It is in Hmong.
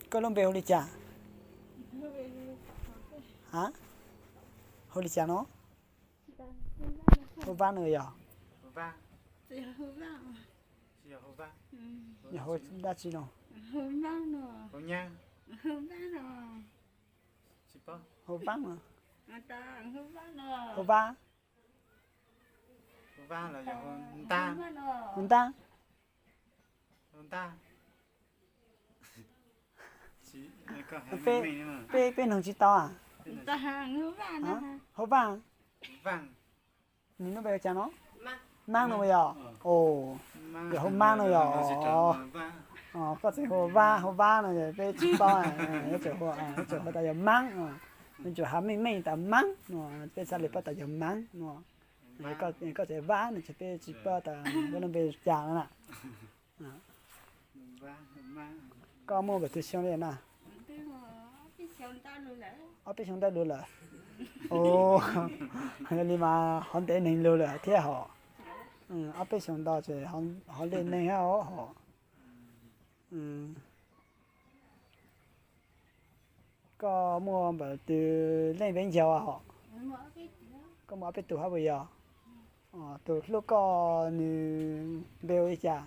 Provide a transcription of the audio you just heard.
Koj lub npe hu li cas? A, hu li cas no? Hu Vab no yog? Yog hu dab tsi no? Hu Vab no. Hu Vab. Hu Ntab. Peb, peb noog tsis tau a. Hu Vab. Nws lub npe hu cas no? Maab no yog? Yog hu Maab no yog? Koj tseem hu Vab, hu Vab no peb tsis paub, yuav tsum hu tas yog Maab, yuav tsum has meej meej tas Maab no, peb txhaj li paub tas yog Maab no. Koj tseem Vab no ces peb tsis paub tas koj lub npe cas no na. Koj muaj npaum twg xyoo li na? Ob peb xyoo ntau lug lawm. Yog li mas hov ntev neeg lug lawm thiab hos. Ob peb xyoo ntau ces hov ntev neeg hos. Koj muaj npaum twg leej peb ncaug hos? Koj muaj ob peb tug hab puas yog? Tus hlub koj nws npe hu li cas?